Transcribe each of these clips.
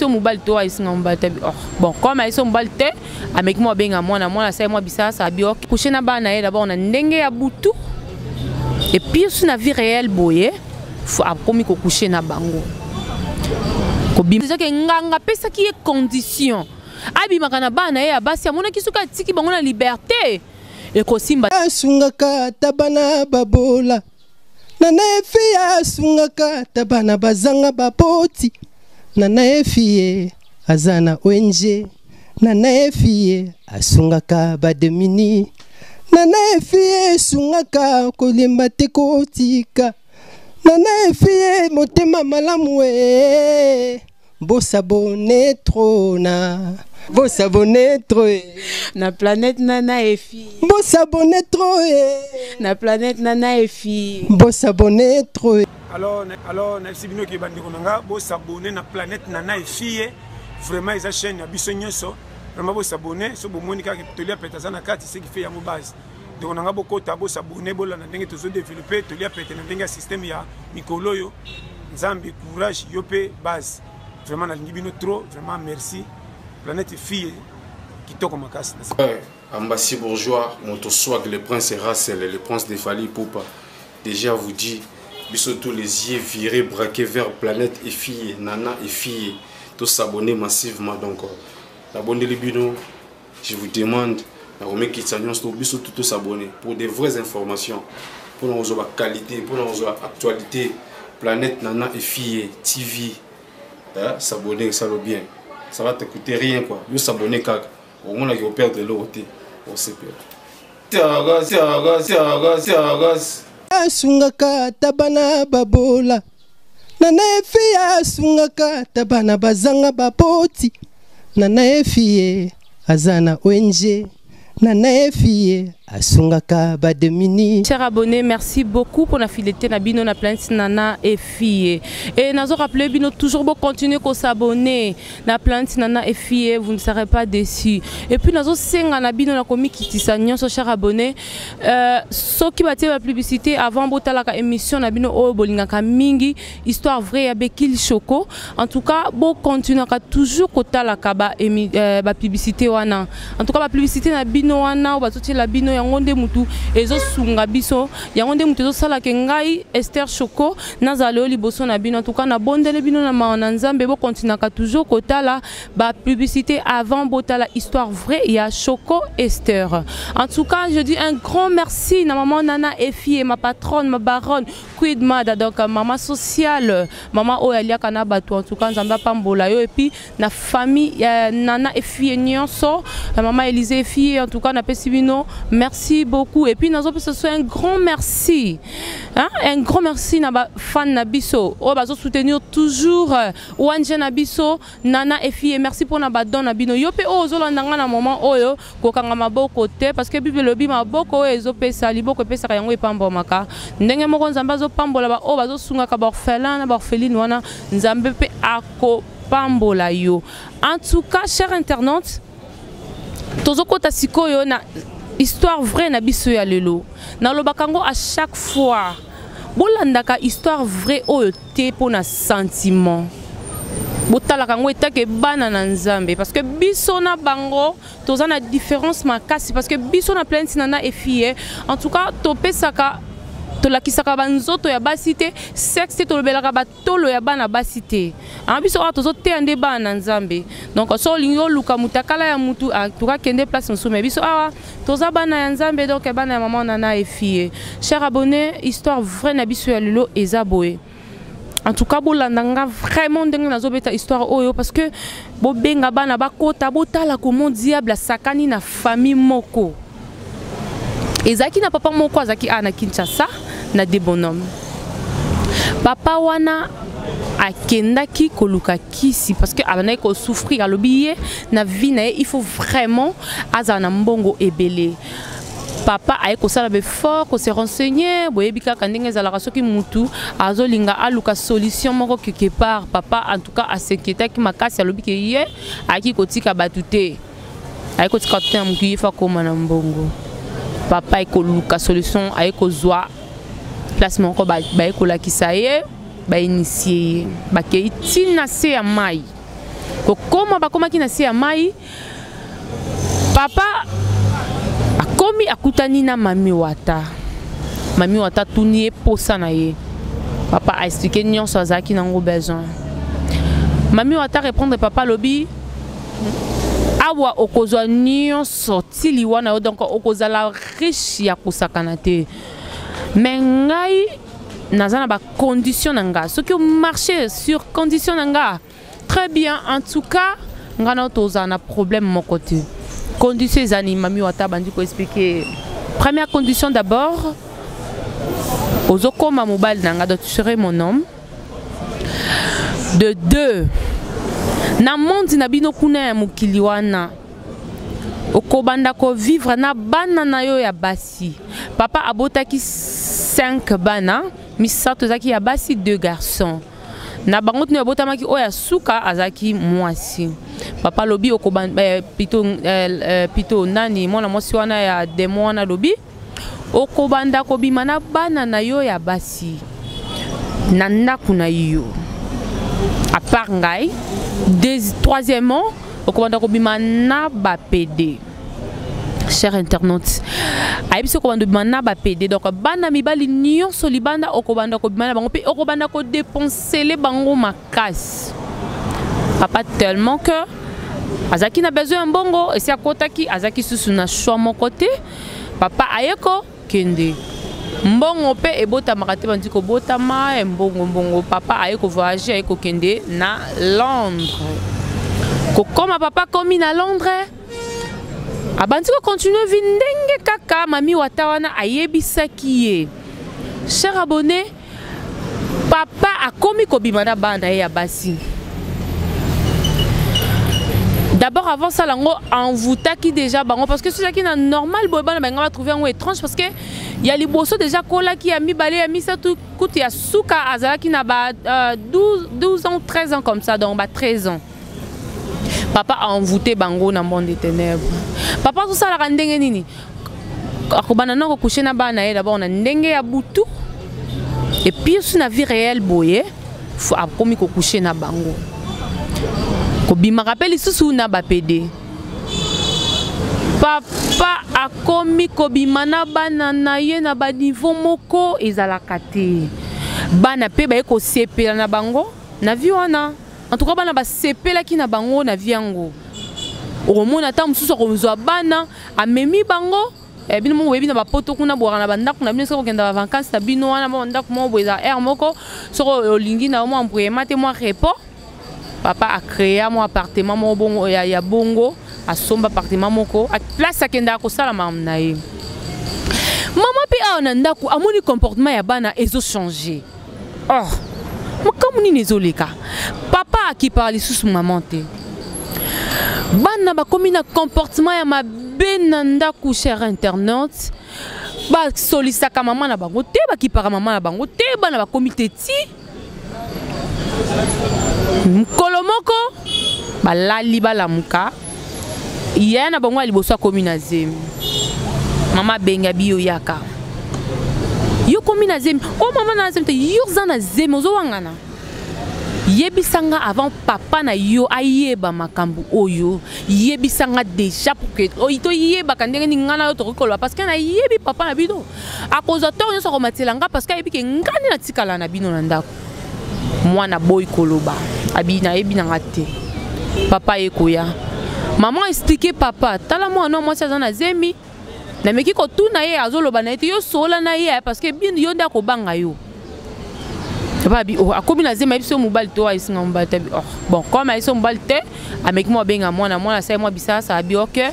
Ayebisi mobali to ayebisi nga mobali te. Oh, bon, comme ayebisi mobali te, ameki mwa abenga mwana, mwana asali mwa bisasa abi ok couche na bana ye d'abord na ndenge ya butu et puis aussi na vie réelle boye akomi kocoucher na bango. Kobima ke nganga apesaki ye condition abimaka na bana ye ya basi, amonaki soki atiki bango na liberté ekosimba. Asungaka ata bana babola, Nana Efi asungaka ata bana bazanga baboti, Nana Efi aza na ONG, Nana Efi asungaka bademini, Nana Efi esungaka kolemba te kotika, Nana Efi motema malamu e bosabone trop na bosabone trop na planète Nana Efi, bosabone trop na planète Nana Efi, bosabone trop. Alors nayebisi bino ke bandeko na nga, bosabone na planète Nana Efi. Vraiment eza chaîne ya biso nyonso. Vraiment bosabone. So bomoni kaka Tolia Pete aza na kati, ce qui fait yango base. Ndeko na nga, bokota, bosabone, bolanda ndenge tozodévelopper Tolia Pete na ndenge ya système ya mikolo oyo. Nzambe, courage yo mpe base. Vraiment nalingi bino trop. Vraiment merci. Planète fille kitoko makasi. Ouais, Ambassi Bourgeois, Moto Swag, le prince Russell, le prince de Fally Ipupa. Déjà vous dit, biso tous les yeux virés, braqués vers planète et fille, Nana et fille, tous s'abonner massivement. Donc, la bonne bino, je vous demande, la remet nyonso, biso tous s'abonner pour des vraies informations, pour nous avoir qualité, pour nous avoir actualité, planète Nana et fille, TV, hein, s'abonner, ça va bien. Ça va te coûter rien quoi. Yo s'abonner kaka. Au moins là, perdre l'autre. On s'est perdu. Tiagas, tiagas, tiagas. Asungaka ata bana babola, Nana Efi asungaka ata bana bazanga baboti, Nana Efi aza na ONG, Nana Efi asungaka bademini. Chers abonnés, merci beaucoup pour la fidélité na bino na planète Nana Efi. Et nazo rappeler bino toujours bo continuer ko s'abonner na planète Nana Efi, vous ne serez pas déçus. Et puis nazo senga na bino na komi kitisa nyonso, chers abonnés, soki batie ba publicité avant botalaka émission na bino oyo bolingaka mingi, histoire vraie ya Bekil Choco. En tout cas, bo continuer toujours kotalaka ba publicité wana. En tout cas, ba publicité na bino wana oyo bazotiela bino yango nde mutu ezosunga biso, yango nde mutu ezosalaka ngai Esther Choco nazala oyo liboso na bino. En tout cas, na bondele bino na mawa na Nzambe, bo continuaka toujours kotala ba publicité avant botala histoire vraie ya Choco Esther. En tout cas, je dis un grand merci na maman Nana Efi et ma patronne, ma baronne Queen Mada, donc maman sociale, maman oyo aliaka na bato. En tout cas, Nzambe apambola yo. Et puis na famille Nana Efi nyonso, maman Élisée Efi, en tout cas napesi bino merci beaucoup. Et puis nazopesa so un grand merci, hein, un grand merci na ba fan na biso oyo bazo soutenir toujours ONG na biso Nana Efi. Merci pour na ba don na bino. Yo pe oyo ozolanda nga na moment oyo, kokanga maboko te, parce que Bible elobi maboko oyo ezopesa liboko epesaka yango epambwamaka. Ndenge moko Nzambe azopambola ba oyo bazosungaka ba orphelin na ba orpheline wana, Nzambe pe akopambola yo. En tout cas, cher internaute, tozokota sikoyo na histoire vraie na biso ya lelo. Nalobaka yango à chaque fois, bolandaka histoire vraie oyo te mpona sentiment, botalaka yango etake bana na Nzambe, parce que biso na bango toza na différence makasi, parce que biso na planète Nana Efi, en tout cas topesaka, tolakisaka banzoto ya basi te, sexe te, tolobelaka batolo ya bana basi te. Ah, biso awa tozoteya nde bana na Nzambe. Donc so olingi oluka mutakala ya mutu, tokakende place mosusu, mais biso awa toza bana ya Nzambe, donc bana ya mama Nana Efi. Cher abonné, histoire vraie na biso ya lelo eza boye. En tout cas, bolanda nga vraiment ndenge nazobeta histoire oyo, parce que bobenga bana bakota, botala comment diable asakani na famille moko. Ezalaki na papa moko azalaki awa na Kinshasa na de bonhomme. Papa wana akendaki koluka kisi parce que abandaki kosouffrir. Alobi ye na vie na ye il faut vraiment azala na mbongo ebele. Papa aye kosala befort kose renseigner. Boyebi kaka ndenge ezalaka soki mutu azolinga aluka solution moko quelque part. Papa en tout cas asinquiétaki makasi. Alobi ke ye ayaki kotika bato te, aye kotika bato te na motu, ye fa koma na mbongo. Papa aye koluka solution, aye kozwa place moko, baye kolakisa ye, bainitier ye, bakei ntina se ya mai. Kokoma bakomaki na se ya mai, papa akomi akutani na Mami Wata. Mami Wata tuni ye posa na ye. Papa a expliqué nyonso azalaki nango besoin. Mami Wata répondre papa alobi awa okozwa nyonso ti liwa na yo, donc okozala riche ya kosakana te. Mais ngai naza na ba condition na nga, soki omarche sur condition na nga très bien, en tout cas nga na tozala na problème moko te. Condition eza nini? Mami Wata abandi koexpliquer. Première condition d'abord, ozokoma mobali na nga, donc tu serais mon homme. De deux, na monde na bino kuna ya mokili wana, okobanda kovivre na bana na yo ya basi. Papa abotaki 5 bana, misato ezalaki ya basi, 2 garçons. Na bango tino abotamaki oyo ya suka azalaki mwasi. Papa alobi okobanda plutôt nani mwana mwasi wana ya demo wana alobi okobanda kobima na bana na yo ya basi na ndako na yo à part ngai. Troisièmement, okobanda kobima na ba PD. Cher internaute, ayebisi okobanda kobima na ba PD, donc bana mibali nyonso libanda okobanda kobima na bango mpe okobanda kodépensele bango makasi. Papa tellement que azalaki na besoin ya mbongo, esi akotaki, azalaki susu na choix moko te. Papa ayeko kende mbongo mpe ebotamaka te, bandi kobotama mbongo mbongo. Papa aye kovoyage, aye kokende na Londres. Kokoma papa komi na Londres, abandi kocontinue vie ndenge kaka Mami Wata wana ayebisaki ye. Cher abonné, papa akomi kobima na bana ye ya basi. D'abord avant ça lango envoûtaki déjà bango, parce que soki na normal boye bana banga batrouver yango étrange, parce que ya liboso déjà kolaki, ya mibale, ya misato, kutu ya suka azalaki na ba 12 ans, 13 ans comme ça, donc ba 13 ans. Papa a envoûté bango na monde des ténèbres. Papa azosalaka ndenge nini? Akobanda na kokoucher na bana ye d'abord na ndenge ya butu, et puis aussi na vie réelle boye akomi kokoucher na bango, kobimaka mpe lisusu na ba PD. Papa akomi kobima na bana na ye na baniveau moko ezalaka te. Bana mpe baye kosepela na bango na vie wana. En tout cas bana basepelaki na bango na vie yango. Okomona ata mosusu akozwa bana amemi bango, bino moko boyebi na bapoto kuna bwaka na bandako na bino, soki okenda bavacances na bino wana, mwa ndako moko boye eza aire moko, soki olingi na yo mwa embrouillement te, mwa repos. Papa acréa mwa appartement moko bongo ya bongo, asomba appartement moko place akendaka kosala makambo na ye. Mama mpe awa na ndako amoni comportement ya bana ezochange. Or makambo nini ezoleka? Papa akipaka lisusu mama te, bana bakomi na comportement ya mabe na ndako. Cher internaute, basolisaka mama na bango te, bakipaka mama na bango te, bana bakomi te. Ti mokolo moko balali balamuka, yaya na bango ya liboso akomi na zemi. Mama abengi, abi yo yaka, yo komi na zemi. O mama na zemi te, yo oza na zemi, ozowangana. Yebisanga avant papa na yo ayeba makambo oyo, yebisanga déjà pour que oyo toyebaka ndenge nini ngai na yo tokoki koloba, parce que nayebi papa na bino akozwa ntongo nyonso akomatela nga, parce que ayebi ke ngai nde natikala na bino na ndako. Mwana boyi koloba, abi nayebi nanga te. Papa ye koya, mama explique papa: tala, mwana mwasi aza na zemi, nameki kotuna ye, azoloba na ye te, yo sola na ye, parce que bino yo nde akobanga yo. Papa abi: oh, akomi na zemi, ayebi so mobali to ayesinga mobali te. Abi: oh bon, comme ayesi mobali te, ameki mwa abenga mwana, mwana asali mwa bisasa, abi: ok,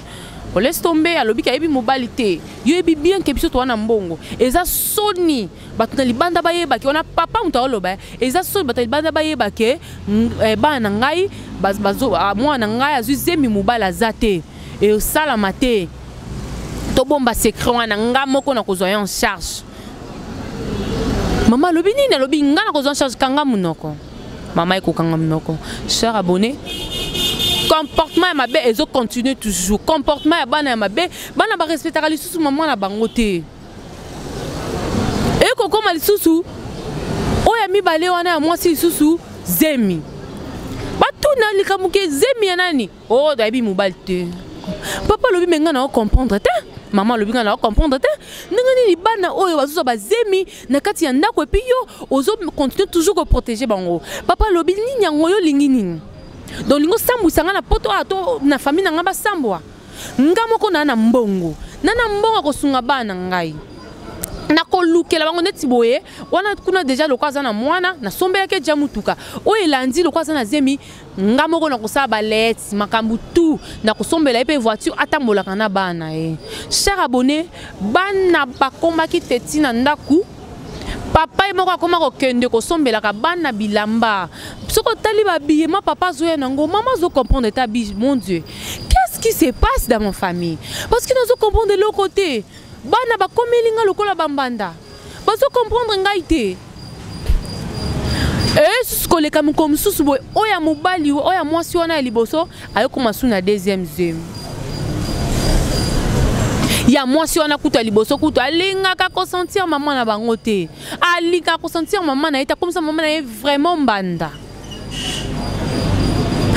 olaisse tomber. Alobi ke ayebi mobali te, yo yebi bien ke biso toza na mbongo, eza soni bato na libanda bayebaki wana. Papa moto aoloba eza soni bato na libanda bayeba ke bana na ngai, mwana na ngai azwi zemi, mobali aza te, esalama te. Tobomba secret wana, nga moko na kozwa ye en charge. Mama alobi nini? Alobi: nga na kozwa en charge, kanga monoko. Mama ekokanga monoko. Cher abonné, comportement ya mabe ezocontinue toujours, comportement ya bana ya mabe. Bana barespectaka lisusu mama na bango te. Ekokóma lisusu oyo ya mibale wana ya mwasi lisusu zemi. Azotuna likambo ke zemi ya nani? Oh, nayebi mobali te. Papa alobi me ngai na comprendre te. Mama alobi ngai na comprendre te. Ndenge nini bana oyo bazozwa bazemi na kati ya ndako epi yo ozo continuer toujours ko protéger bango. Papa alobi nini yango yo olingi nini? Donc olingi osambwisa ngai na poto awa to na famille na ngai basambwa? Nga moko na na mbongo. Na na mbongo ya kosunga bana na ngai. Nakolukela bango neti boye wana kuna deja lokola aza na mwana nasombelaki deja motuka oyo elandi lokola aza na zemi nga moko nakosala balete makambo tout nakosombela ye mpe voiture atambolaka na bana ye. Cher abonné, bana bakomaki teti na ndako. Papa ye moko akoma kokende kosombelaka bana bilamba. Soki otali babiye ma papa azoya nango, mama azo comprendre ta bi, mon Dieu, qu'est-ce qui se passe dans mon famille? Parce que nazo comprendre eloko te. Bana bakomeli nga lokola bambanda, bazo comprendre ngai te. Susu koleka mokolo mosusu boye, oyo ya mobali, oyo ya mwasi wana ya liboso ayokoma su na deuxième zemi. Ya mwasi wana kutu ya liboso kutu alingaka kosentir mama na bango te, alingaka kosentir mama na ye te, akomisa mama na ye vraiment mbanda.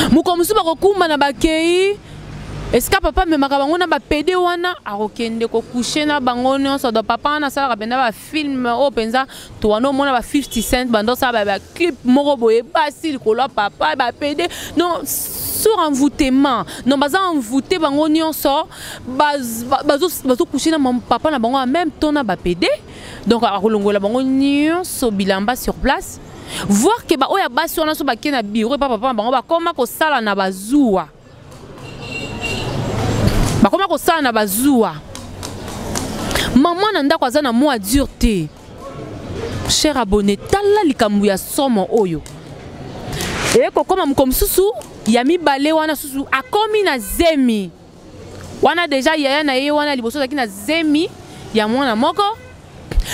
Mokolo mosusu bakokumba na bakei esika papa amemaka bango na bapede wana, akokende kokushe na bango nyonso. Donc papa wana asalaka mpenza bafilme oyo mpenza towana omona ba 50 cent bando osala ba clip moko boye basi likolo ya papa bapede, non sur envoûtement, non baza envoûté bango nyonso, bazocouche na papa na bango en même temps na bapede. Donc akolongola bango nyonso bilamba sur place, voir ke baoyo ya basi wana so bakei na bureau epa papa na bango, bakoma kosala na bazuwa, bakoma kosala na bazuwa. Mama na ndako aza na mwa dur te. Cher abonné, tala likambo ya somo oyo eye kokoma moko mosusu ya mibale wana susu akomi na zemi wana deja yaya na ye wana liboso azalaki na zemi ya mwana moko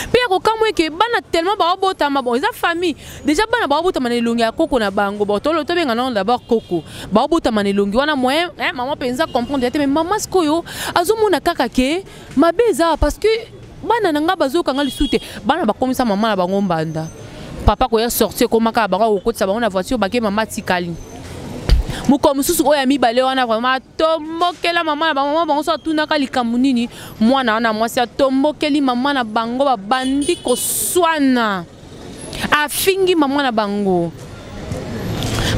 mpe ya kokamwa eke bana tellement baobotama, bon eza famille déjà, bana baobotama na elongi ya koko na bango. Bon, tolo tobenga nango d'abord koko, baobotama na elongi wana moyen eh, mama mpenza comprendre te. Mais mama sikoyo azomona kaka ke mabe eza, parce que bana na nga bazokanga lisusu te. Bana bakomisa mama na bango mbanda. Papa koya sortir ekoma kaka bango akokotisa bango na voiture, bake, mama atikali. Mokolo mosusu oyo ya mibale wana vraiment atombokela mama na bango. Mama bango so atunaka likambo nini, mwana wana mwasi atombokeli mama na bango, babandi koswana, afingi mama na bango.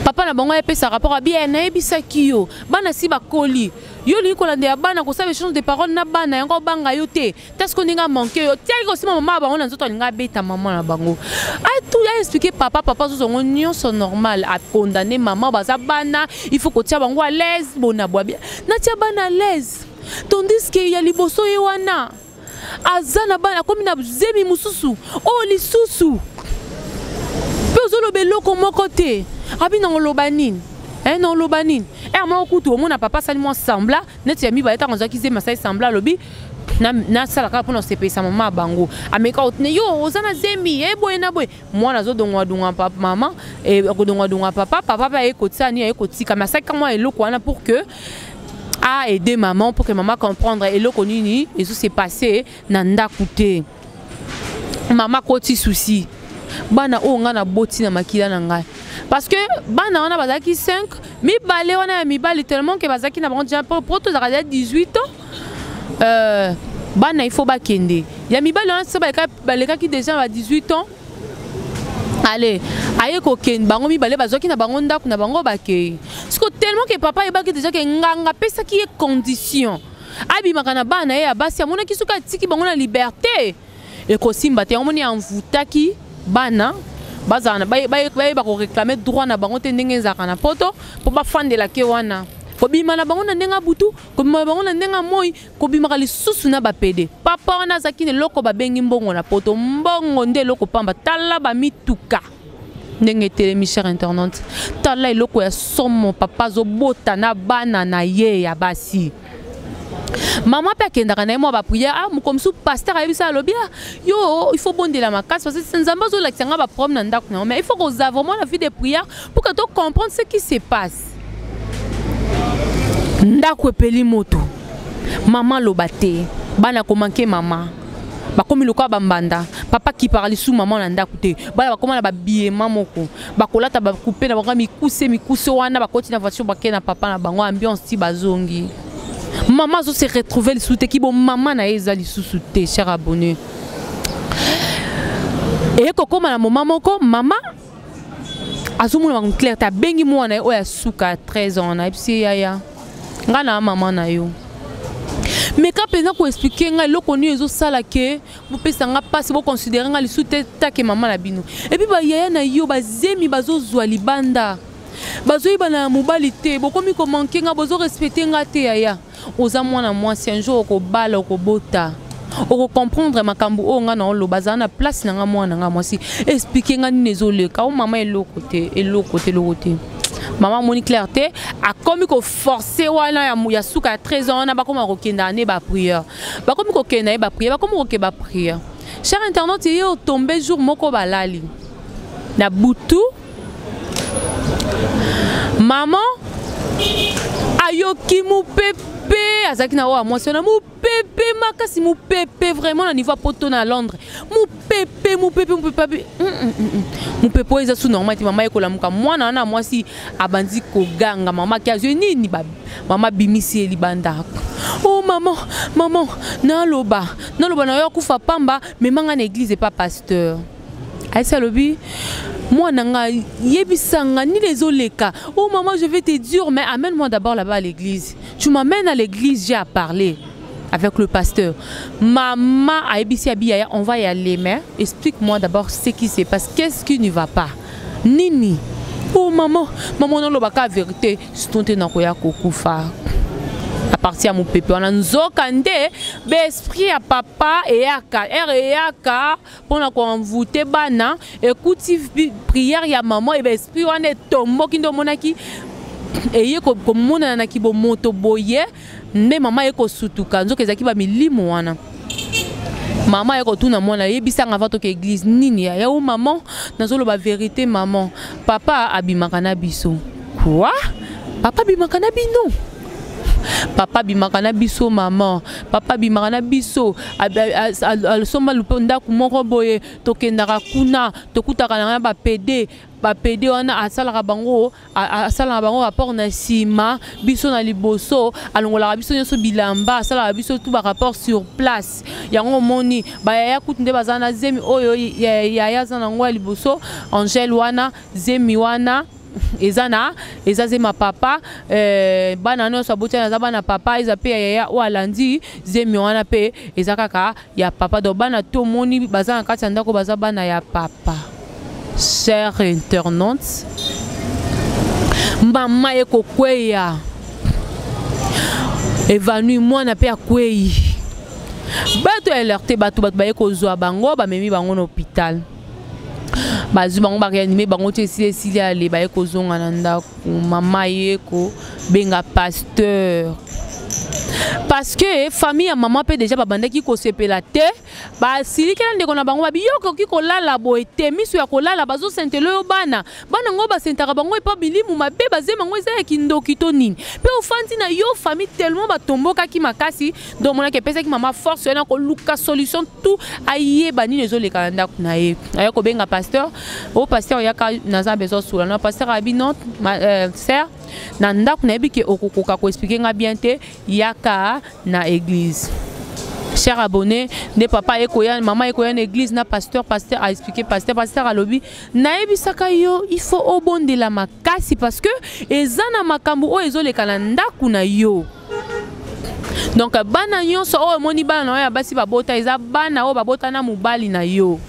Papa na bango ayepesa rapport abi nayebisaki yo, bana si bakoli, yo olingi kolandela bana, kosala échange de parole na bana yango, obanga yo te taske ndenge amanke yo tiaki kosima mama na bango na nzoto, alingi abeta mama na bango. Atu aexplike papa, papa azozongo nyonso normal, akondane mama, baza bana, il faut kotia bango à l'aise. Bona bwabia natia bana à l'aise, tandis ke ya liboso ye wana aza na bana, akomi na zemi mosusu oyo lisusu mpe ozoloba eloko moko te. Abi na oloba nini? Na oloba nini? Ere moko kutu omona papa asali mwa sembla neti ya mibale, ntango azwaki zemi asali sembla, alobi nasala kaka mpona kosepelisa mama ya bango. Ameka yo oza na zemi ye boye na boye, mwana azodongwadongwa mama, akodongwadongwa papa, papa mpe aye kotia nini, aye kotika, mais asalaki mwa eloko wana pour que a aider maman, pour que maman comprendre eloko nini ezo se passer na ndako te. Mama koti souci, bana oyo ngai naboti na makila na ngai, parce que bana wana bazalaki 5, mibale wana ya mibali tellement ke bazalaki na bango déjà po tozalaka déjà 18 ans. Bana il faut bakende ya mibali wana so balekaki déjà ba 18 ans. Allez, aye kokende, bango mibale bazwaki na bango ndako na bango, bakei. Siko tellement ke papa ayebaki déjà ke nganga apesaki ye condition abimaka na bana ye ya basi, amonaki soki atiki bango na liberté ekosimba te. Yango moni envoûtaki bana bazala bayeba koréclame droit na bango te ndenge ezalaka na poto, mpo bafandelaki wana kobima na bango na ndenge ya butu, kobima na bango na ndenge ya moi, kobimaka lisusu na bapede. Papa wana azalaki na eloko babengi mbongo na poto, mbongo nde eloko pamba. Tala bamituka ndenge etelemi, cher internaute, tala eloko ya somo papa azobota na bana na ye ya basi. Mama mpe akendaka na ye mwa baprière. Ah, moko mosusu pasteur ayebisa, alobi ah, yo il faut bondela makasi parce que Nzambe azolakisa nga baproblème na ndako na yo, mais il faut kozala vraiment la vie de prière pour que to comprendre ce qui se passe. Ndako epeli moto, mama aloba te, bana komanke mama. Bakomi lokola bambanda. Papa kipaka lisusu mama na ndako te. Bana bakoma na babiema moko, bakolata bakupe na bango mikuse mikuse wana, bakoti na voiture, bakei na papa na bango, ambiance ti bazongi. Mama azo se retrouver lisusu te, kibo mama na ye eza lisusu te. Cher abonné, eye kokóma na moma moko, mama azomona makambo clair te. Abengi mwana ye oyo asuka 13 ans, nayebisi ye: "Yaya, ngai na mama na yo, meka mpenza koexpliquer ngai eloko nini ezosala ke bopesa nga mpasi, boconsidérer nga lisusu te take mama na bino. Et puis bayaya na yo bazemi bazozwa libanda, bazoyebana na mobali te, bokomi komanquer nga, bozorespecter nga te. Yaya, oza mwana mwasi, un jour okobala, okobota, okocomprendre makambo oyo nga na oloba. Azala na place na nga, mwana nga mwasi, expliquer nga nini ezoleka." O mama, eloko te, eloko te, eloko te. Mama amoni clair te, akomi koforcer wana ya suka ya 13 ans wana, bakoma kokenda ne baprière, bakomi kokenda ye baprière, bakomi kokende baprière. Cher internaute, ye otombe jour moko, balali na butu, mama ayoki mopepe. Azalaki na oyo ya mwasi wana, mopepe makasi, mopepe vraiment na niveau ya Poto na Londres, mopepe, mopepe, mopepe, mopepe oyo eza su normal te. Mama ekolamuka, mwana wana mwasi abandi koganga. Mama aki azwi nini, mama abimisi ye libanda. "O oh, mama, mama, naloba, naloba na yo, akufa pamba, memanga na église epa pasteur." Ayesi, alobi: "Mwana nga, yebisanga nini ezoleka." "Oh maman, je vais te dire, mais amène-moi d'abord là-bas à l'église. Tu m'amènes à l'église, j'ai à parler avec le pasteur." Maman ayebisi abi: "Yaya, on va y aller, mais explique-moi d'abord ce qui se passe. Qu'est-ce qui ne va pas? Nini?" "Oh maman, maman, nalobaka vérité, sinon te nakoya kokufa à partir ya mopepe wana." Nzoka nde baesprit ya papa eyaka ere, eyaka mpona koenvoûter bana. Ekuti prière ya mama e, baesprit wana etomboki, nde omonaki eye komonana na kibomoto boye, nde mama ye kosutuka. Nzoka ezalaki bamilimo wana. Mama aye kotuna mwana: "Yebisanga avant toke église, nini ya o?" "Mama, nazoloba vérité, mama, papa abimaka na biso." "Quoi? Papa abimaka na bino?" "Papa abimaka na biso, mama, papa abimaka na biso. Asomba lupe ndako moko boye, tokendaka kuna, tokutaka na bapédés. Bapédés wana asalaka bango rapport na nsima, biso na liboso. Alongolaka biso nyonso bilamba, asalaka biso tu barapport sur place. Yango omoni bayaya kutu nde baza na zemi oyo yaya aza nango ya liboso, Angele wana, zemi wana eza na eza zemi papa. Bana nyonso aboti wana eza bana papa, eza mpe ya yaya oyo alandi zemi wana mpe eza kaka ya papa. Donc bana to omoni baza na kati ya ndako baza bana ya papa." Cher internaute, mama ye kokweya, évanouie, mwana mpe akwei. Bato alerte bato, bato baye kozwa bango, bamemi bango na hôpital, bazwi bango, baréanimer bango ti esili esili. Ale, baye kozonga na ndako, mama ye kobenga pasteur, parce que famille ya mama mpe déjà babandaki kosepela te. Basilikela ndeko na bango, babi: "Yo okoki kolala boye te, miso ya kolala bazosentela oyo bana, bana yango basentaka bango epa bilimu mabe, bazema yango eza ya kindoki to nini, mpe ofandi na yo." Famille tellement batombokaki makasi. Donc monaki epesaki mama force wana koluka solution, tout ayeba nini ezoleka na ndako na ye. Aye kobenga pasteur: "O pasteur, yaka, naza besoin sula na pasteur." Abi: "Non, sœur, na ndako nayebi ke okokoka koexpliquer nga bien te, yaka na église." Cher abonné, nde papa ekoya, mama ekoya na église na pasteur. Pasteur aexpliquer pasteur, pasteur alobi: "Nayebisaka yo, il faut obondela makasi, parce que eza na makambo oyo ezoleka na ndako na yo. Donc bana nyonso oyo omoni, bana na oyo ya basi babota, eza bana oyo babota na mobali na yo.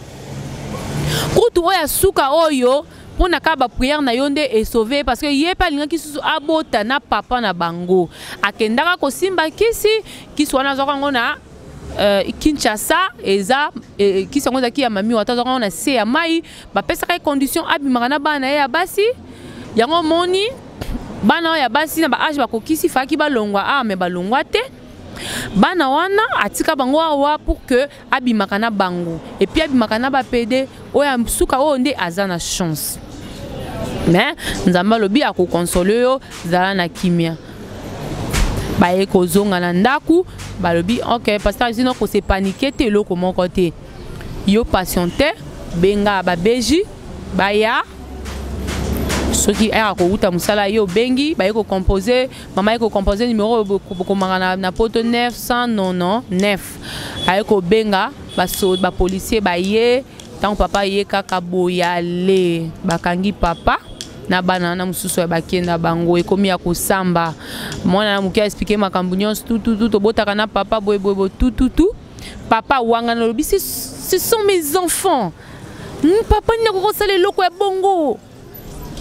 Kutu oyo asuka oyo, mpo na kaka baprière na yo nde esauver, parce que ye mpe alingaki susu abota na papa na bango. Akendaka kosimba kisi, kisi wana azwaka yango na Kinshasa, eza kisi yango ezalaki ya mami wata, azwaka yango na se ya mai. Bapesaka ye condition abimaka na bana na ye ya basi. Yango omoni bana oyo ya basi na baâge bakokisi, faki balongwa awa, me balongwa te. Bana wana atika bango awa pour que abimaka na bango, et puis abimaka na bapédés. Oyo suka oyo nde aza na chance, mais Nzambe alobi akoconsoler yo, zala na kimia." Baye kozonga na ndaku, balobi ok, pasteur zino ko se paniquer te eloko moko te. Yo patiente, benga ba beji, baya soki aya kowuta mosala ye obengi baye kocompose mama ye kocompose numero bokomaka na, na poto 999 aye kobenga bapolisier baye ntango papa ye kaka boyale bakangi papa na bana wana mosusu ya bakenda bango ekomi ya kosamba mwana na moke aexplike makambo nyonso tututu tobotaka na papa boyeboyebo tututu papa wangana alobi ce sont mes enfants hmm, papa nini akoki kosala eloko ya bongo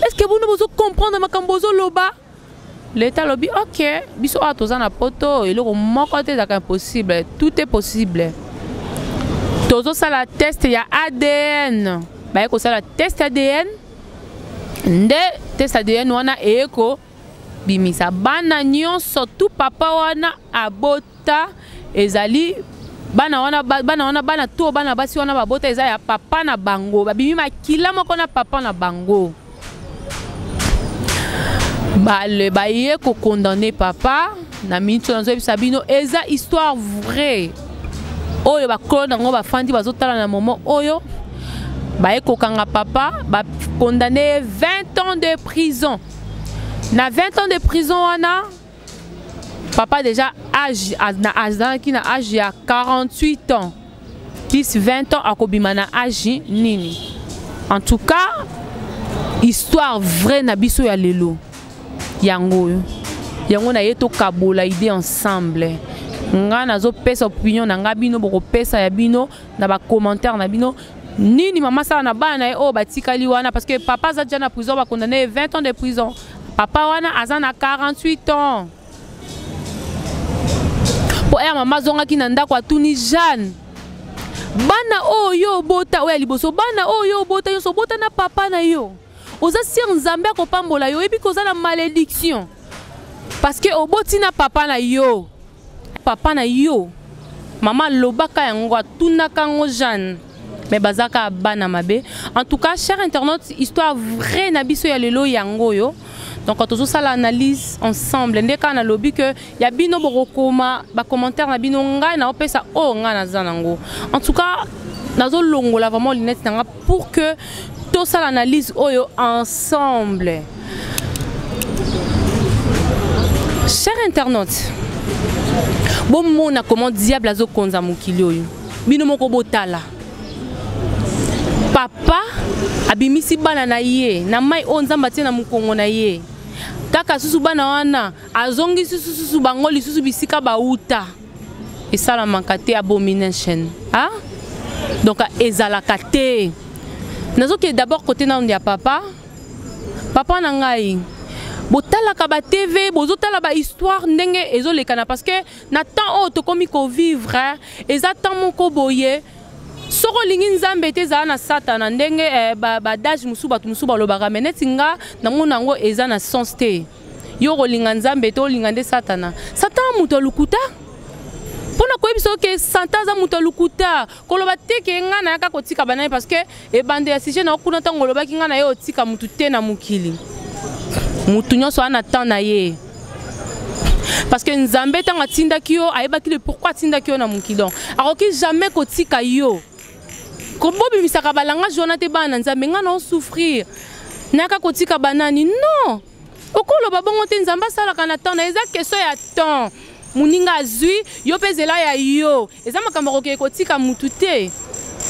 est ce que bino bozo comprendre makambo ozoloba leta alobi ok biso awa toza na poto eloko moko te ezalaka impossible tout est possible tozosala test ya adn baye kosala test adn nde test adn wana eye kobimisa bana nyonso tu papa wana abota ezali bana wana bana wana bana to bana basi wana babota eza ya papa na bango babimi makila moko na papa na bango bale baye kokondamne papa na miniti oyo nazoyebisa bino eza histoire vraie oyo bakolo na yango bafandi bazotala na moment oyo baye kokanga papa bakondamne ye 20 ans de prison na 20 ans de prison wana papa déjà âge azalaki na âge ya 48 ans plus 20 ans akobima na âge nini en tout cas histoire vraie na biso ya lelo yango oyo yango na ye tokabola idée ensemble nga nazopesa opinion na nga bino bokopesa ya bino na bacommentaire na bino nini mama sala na bana na ye oyo batikali wana parce que papa aza deja na prison bakondane ye 20 ans de prison papa wana aza na 48 ans mpo ere mama azongaki na ndako atuni jeanne bana oyo yo obota oyo ya liboso bana oyo yo obota nyonso obota na papa na yo oza sire nzambe akopambola yo oyebi koza na malédiction parce que oboti na papa na yo papa na yo mama alobaka yango atunaka yango jeanne mais baza kaka bana mabe en tout cas cher internaute histoire vraie na biso ya lelo yango oyo donc tozosala analyse ensemble nde kaka nalobi ke ya bino bokokoma bacommentaire na bino ngai naopesa oyo ngai naza nango en tout cas nazolongola vraiment lunette na nga pour que tosala analyse oyo ensemble cher internaute bomona comment diable azokonza mokili oyo bino moko botala papa abimisi bana na ye na mai oyo nzambe atie na mokongo na ye kaka susu bana wana azongisi susu bango lisusu bisika bauta esalamaka te abomination ah? Donc ezalaka te nazokende d'abord kote nanu ya papa papa na ngai botalaka ba tv bozotala ba histoire ndenge ezolekana parce que na temps oyo tokomi kovivre eza temps moko boye soki olingi nzambe te ezala na satana ndenge eh, badage ba mosusu bato mosusu balobaka me neti nga namona yango eza na sens te yo okolinga nzambe te olinga nde satana satan moto ya lokuta mpo na koyebisa oke satan aza moto ya lokuta koloba te ke ngai nayaka kotika banani parce que ebanda ya sujet na kuna ntango olobaki ngai na ye otika motu te na mokili motu nyonso aa na temps na ye parce que nzambe ntango atindaki yo ayebaki le pourquoi atindaki yo na mokili donc akoki jamais kotika yo kobobimisaka balangage wana te bana na nzambe ngai na osouffrir nayaka kotika banani non okoloba bongo te nzambe asalaka na temps na eza question ya temps moninga azwi yo mpe zela ya yo eza makambo akokende kotika mutu te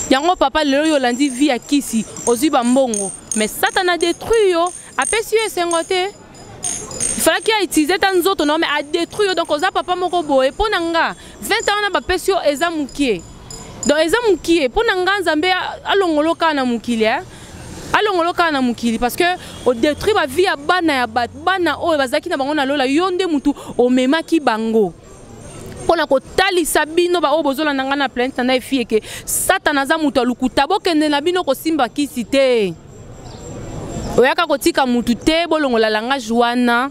yango papa lelo yo olandi vie ya kisi ozwi bambongo mais satana détruit yo apesi yo esengo te falaki autilize ta nzoto na yo mais adétruit yo donc oza papa moko boye mpo na nga 20 ans wana bapesi yo eza mokie donc eza mokie mpo na nga nzambe alongolo kaka na mokili eh? alongolo kaka na mokili parce que odétruit bavie ya bana ya bato bana oyo bazalaki na bango na lola yo nde motu omemaki bango mpo na kotalisa bino baoyo bozolanda ngai na planète na ngai efie ke satana aza moto ya lokuta bokende na bino kosimba kisi te oyaka kotika motu te bolongola langage wana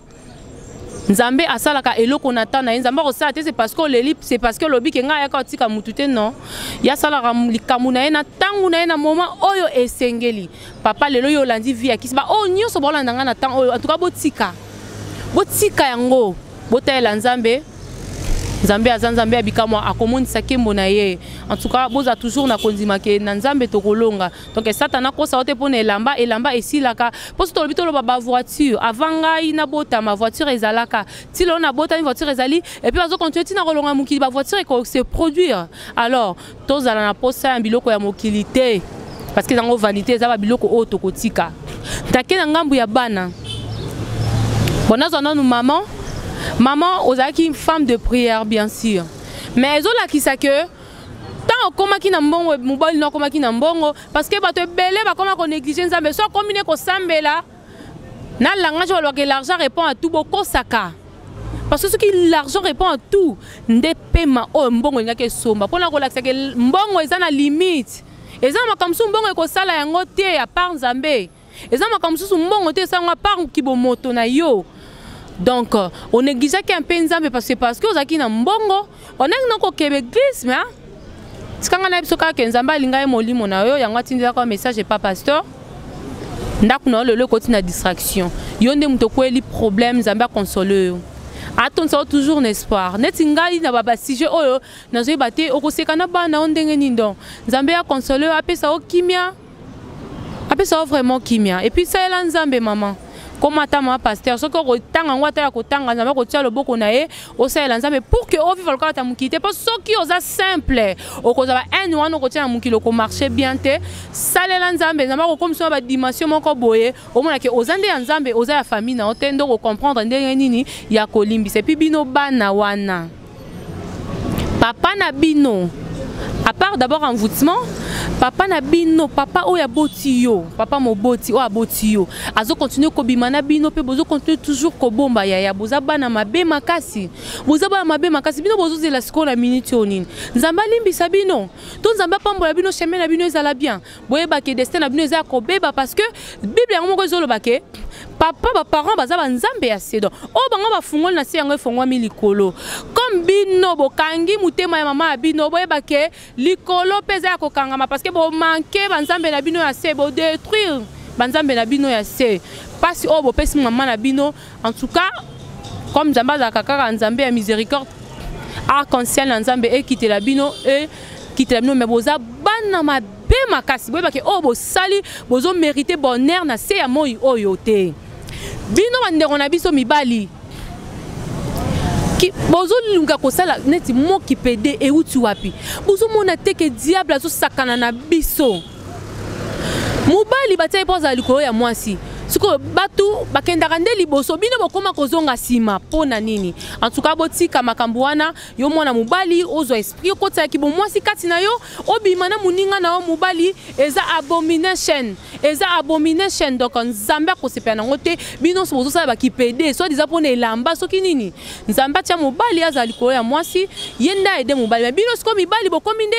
nzambe asalaka eloko na temps na ye nzambe akosala te c'est parce que oleli c'est parce que olobi ke ngai ayaka kotika motu te non ye asalaka likambo na ye na ntango na ye na moment oyo esengeli papa lelo yo olandi vie ya kisi baoyo nyonso baolanda ngai na temps oyo en tout cas botika botika yango. Botalela Nzambe. Nzambe aza Nzambe ya bikamwa, akomonisa nkembo na ye. En tout cas, boza toujours na kondima ke na Nzambe tokolonga. Donc Satana akosa yo te mpona elamba, elamba esilaka. Mpo soki tolobi toloba ba voiture, avant ngai nabotama voiture ezalaka. Ti lelo nabotami voiture ezali, et puis bazo continuer ti na kolonga mokili ba voiture eko se produire. Alors tozala na posa ya biloko ya mokili te, parce que yango vanité, eza ba biloko oyo tokotika. Take na ngambu ya bana. Bon, nazwa nanu maman. Maman, ozalaki une femme de prière bien sûr, mais ezolakisa que ntango okomaki na mbongo, mobali na okomaki na mbongo, parce que bato ebele bakoma konégliger Nzambe. So akomi ne kosambela na langage balobaka l'argent répond à tout, bokosaka. Parce que soki l'argent répond à tout, nde pema oyo mbongo elingaki esomba. Mpona kolakisa ke mbongo eza na limite, eza na makambo mosusu mbongo ekosala yango te à part Nzambe, eza makambo mosusu mbongo te esango à part kibomoto na yo. Donc on négligeaki un peu Nzambe parce que ozalaki na mbongo, onangi na kokeba église. Mais tikanga na biso kaka ke Nzambe alinga ye molimo na yo, yango atindelaka message epa pasteur. Ndako na yo lelo ekoti na distraction, yo nde moto okweli problème. Nzambe akonsole yo, atondisa yo toujours na espoir. Neti ngai na basujet oyo nazoyeba te okoseka na bana yo ndenge nini. Donc Nzambe akonsole yo, apesa yo kimia, apesa yo vraiment kimia. Et puis salela Nzambe, mama. Koma ata mama pasteur, soki okotanga yango, ata ya kotanga, Nzambe akotia loboko na ye. Osalela Nzambe pour que ovivre lokola ta mokili te, mpo soki oza simple okozwa ba haine wana, okotia na mokili, okomarche bien te. Salela Nzambe, Nzambe akokomisa badimension moko boye, omonake oza nde ya Nzambe, oza ya famille na yo te, nde okocomprendre ndenge nini ya kolimbisa. Et puis bino bana wana, papa na bino, à part d'abord envoûtement, papa na bino, papa oyo aboti yo, papa moboti oyo aboti yo, azokontinue kobima na bino mpe bozokontinue toujours kobomba. Yaya, boza bana mabe makasi, boza bana mabe makasi. Bino bozozela sikoyo na miniti oyo nini? Nzambe alimbisa bino to Nzambe apambola bino, chemin na bino ezala bien? Boyebake destin na bino eza ya kobeba, parce que Bible yango moko ezoloba ke papa, baparent baza banzambe ya se. Donc oyo bango bafungoli na se, yango efongwami likolo. Comme bino bokangi motema ya mama ya bino, boyeba ke likolo mpe eza ya kokangama, parce que bomanke banzambe na bino ya se, bodétruire banzambe na bino ya se. Mpasi oyo bopesi mama na bino, en tout cas, comme Nzambe azalaka kaka Nzambe ya miséricorde, arc-en-ciel na Nzambe ekitela bino, ekitela bino. Mais boza bana mabe makasi. Boyebake oyo bosali, bozomérite bonheur na se ya moi oyo te. Bino bandeko na biso mibali, bozoluka kosala neti moki pede euti wapi? Bozomona te ke diable azosakana na biso? Mobali batia ye mpo azala likolo ya mwasi. Sikoyo bato bakendaka nde liboso, bino bokóma kozonga nsima mpo na nini? En tout cas, botika makambo wana. Yo mwana mobali, ozwa esprit okotisaki bomwasi kati na yo, obima na moninga na yo mobali, eza abomination, eza abomination. Donc Nzambe akosepela nango te. Bino nyonso bozosala bakipede soit eza mpona elamba soki nini. Nzambe atia mobali azala likolo ya mwasi, ye nde aide mobali. Mais bino sikoyo mibali bokomi nde,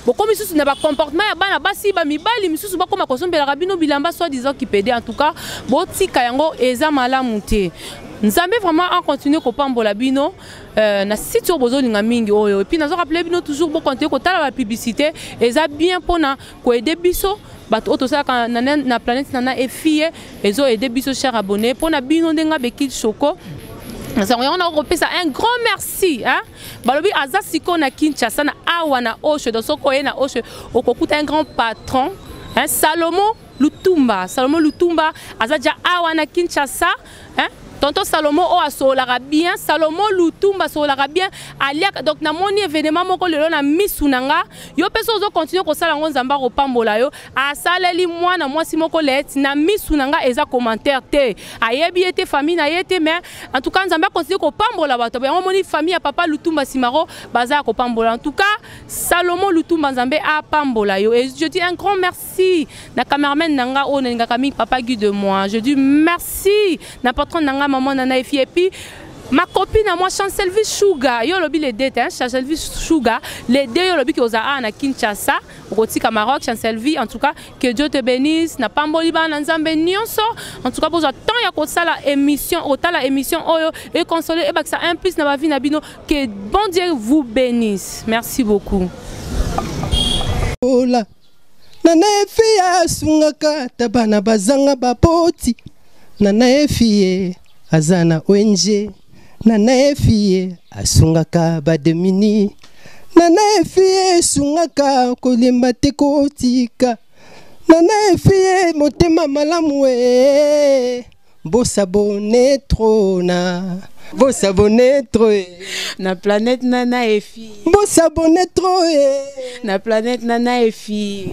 bokomi susu na bacomportement ya bana basi. Bamibali misusu bakóma kosombelaka bino bilamba, soit disant kipede. En tout cas, botika yango, eza malamu te. Nzambe vraiment acontinue kopambola bino na site oyo bozolinga mingi oyo. Et puis nazo rappeler bino toujours, bocontinue kotala bapublicité, eza bien mpona koaider biso bato oyo tosalaka na Planète Nana Efie. Ezoaider biso, cher abonné. Mpona bino ndenge abeki Choco sango yango, nakopesa un grand merci, hein? Balobi aza sikoyo na Kinshasa, na awa na Oshe. Donc soki oye na Oshe, okokuta un grand patron, hein? Salomo Lutumba, Salomo Lutumba aza dia awa na Kinshasa, hein? Tonton Salomo oyo asololaka bien, Salomo Lutumba asololaka bien, aliaka. Donc namoni événement moko lelo na misu na nga. Yo mpe so ozokontinue kosala yango, Nzambe akopambola yo. Asaleli mwana mwasi moko leti na misu na nga, eza commentaire te, ayebi ye te, famille na ye te. Mais en tout cas, Nzambe akontinue kopambola bato yango. Omoni famille ya papa Lutumba Simaro baza ya kopambola. En tout cas, Salomo Lutumba, Nzambe apambola yo. Et je dis un grand merci na cameraman na nga oyo nalingaka mingi, papa Guy de moi. Je dis merci na patron na nga, maman Nana Efi. Et puis ma copine à moi, Chancelvi Sugar, yo lobi les deux, hein, Chancelvi Sugar, les deux, yo lobi ki oza na Kinshasa, okotika Maroc. Chancelvi, en tout cas, que Dieu te bénisse. Na pamboli bana Nzambe nyonso. En tout cas, bozwa temps ya kosala émission, otala émission oyo et consoler et bakisa un plus na ba vie na bino. Que bon Dieu vous bénisse. Merci beaucoup. Ola Nana Efi asungaka ta bana bazanga baboti. Nana Efi ye aza na ONG. Nana Efie asungaka bademini. Nana Efie esungaka kolemba te kotika. Nana Efie motema malamu e. Bosabone trop na. Bosabone trop e. Na planète Nana Efi. Bosabone trop e. Na planète Nana Efi.